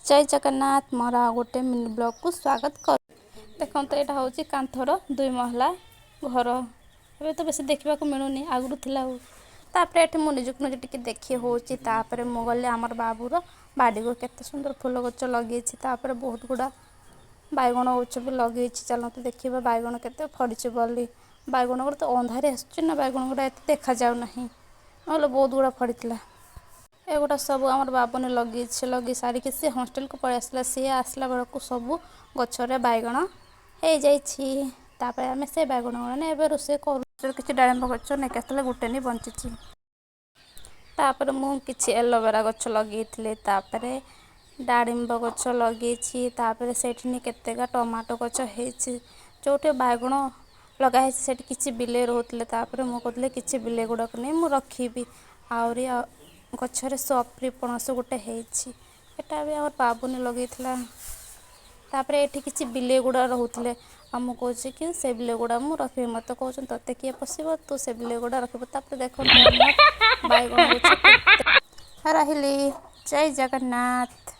ଜୟ ଜଗନ୍ନାଥ। ମୋର ଆଉ ଗୋଟେ ମିନି ବ୍ଲଗ୍କୁ ସ୍ୱାଗତ କର। ଦେଖନ୍ତୁ, ଏଇଟା ହେଉଛି କାନ୍ଥର ଦୁଇ ମହଲା ଘର। ଏବେ ତ ବେଶୀ ଦେଖିବାକୁ ମିଳୁନି, ଆଗରୁ ଥିଲା। ଆଉ ତାପରେ ଏଠି ମୁଁ ନିଜକୁ ନିଜେ ଟିକେ ଦେଖି ହେଉଛି। ତାପରେ ମୁଁ ଗଲି ଆମର ବାବୁର ବାଡ଼ିକୁ। କେତେ ସୁନ୍ଦର ଫୁଲ ଗଛ ଲଗେଇଛି। ତାପରେ ବହୁତ ଗୁଡ଼ା ବାଇଗଣ ଗଛ ବି ଲଗେଇଛି। ଚାଲନ୍ତୁ ଦେଖିବା ବାଇଗଣ କେତେ ଫଳିଛି ବୋଲି। ବାଇଗଣ ଗୁଡ଼ା ତ ଅନ୍ଧାରେ ଆସୁଛି ନା, ବାଇଗଣ ଗୁଡ଼ା ଏତେ ଦେଖାଯାଉ ନାହିଁ, ନହେଲେ ବହୁତ ଗୁଡ଼ା ଫଳିଥିଲା। ଏଗୁଡ଼ା ସବୁ ଆମର ବାବୁନି ଲଗେଇଛି। ଲଗେଇ ସାରିକି ସେ ହଷ୍ଟେଲକୁ ପଳେଇ ଆସିଲା। ସିଏ ଆସିଲା ବେଳକୁ ସବୁ ଗଛରେ ବାଇଗଣ ହେଇଯାଇଛି। ତାପରେ ଆମେ ସେ ବାଇଗଣ ଗୁଡ଼ା ଏବେ ରୋଷେଇ କରୁ। କିଛି ଡାଳିମ୍ବ ଗଛ ନେଇକି ଆସିଥିଲେ, ଗୋଟେ ନି ବଞ୍ଚିଛି। ତାପରେ ମୁଁ କିଛି ଏଲୋଭେରା ଗଛ ଲଗେଇଥିଲି, ତାପରେ ଡାଳିମ୍ବ ଗଛ ଲଗେଇଛି। ତାପରେ ସେଇଠି କେତେକା ଟମାଟୋ ଗଛ ହେଇଛି। ଯେଉଁଠି ବାଇଗଣ ଲଗା ହେଇଛି, ସେଠି କିଛି ବିଲେଇ ରହୁଥିଲେ। ତାପରେ ମୁଁ କହୁଥିଲି କିଛି ବିଲେଇ ଗୁଡ଼ାକୁ ନେଇ ମୁଁ ରଖିବି। ଆହୁରି ଗଛରେ ସପୁରି ପଣସ ଗୋଟେ ହେଇଛି। ଏଟା ବି ଆମର ବାବୁନି ଲଗେଇଥିଲା। ତାପରେ ଏଠି କିଛି ବିଲେଇ ଗୁଡ଼ା ରହୁଥିଲେ ଆଉ ମୁଁ କହୁଛି କି ସେ ବିଲେଇ ଗୁଡ଼ା ମୁଁ ରଖିବି। ମୋତେ କହୁଛନ୍ତି, ତୋତେ କିଏ ପୋଷିବ, ତୁ ସେ ବିଲେଇ ଗୁଡ଼ା ରଖିବୁ? ତାପରେ ଦେଖନ୍ତୁ, ଆମର ବାଇଗଣ ଗଛ କେତେ। ରହିଲି, ଜୟ ଜଗନ୍ନାଥ।